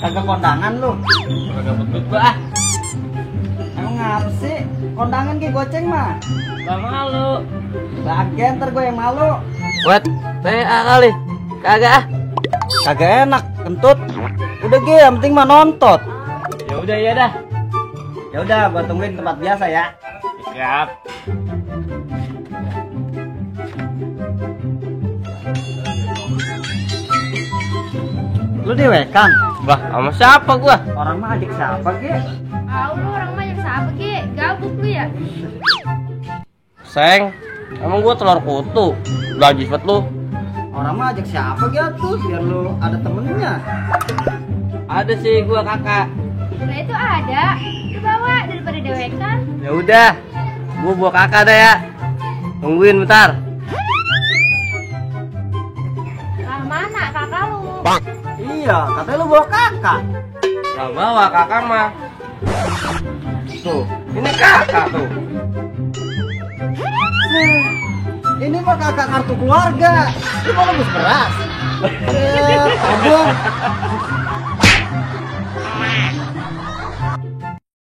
Kagak kondangan lu. Kagak betut gua. Emang ngapa sih? Kondangan ki goceng mah. Gak malu. Bagian ntar gue yang malu. Buat PA kali. Kagak ah. Kagak enak, kentut. Udah ge, yang penting mah nonton. Ya udah ya dah. Ya udah, gua tungguin di tempat biasa ya. Siap. Lu diwekan? Bah, sama siapa gua? Orang mah ajak siapa ge? Lu orang banyak siapa Ki? Gabuk lu ya? Seng, emang gua telur kutu. Udah jifet lu. Orang mah ajak siapa ge tuh? Biar lu ada temennya. Ada sih gua kakak. Nah itu ada. Lu bawa daripada dewekan. Ya udah, gua bawa kakak dah ya. Tungguin bentar. Lah mana kakak lu? Iya, katanya lu bawa kakak. Gak bawa kakak mah. Tuh, ini kakak tuh. Ini mah kakak kartu keluarga. Lu mau ngebus beras? Aduh.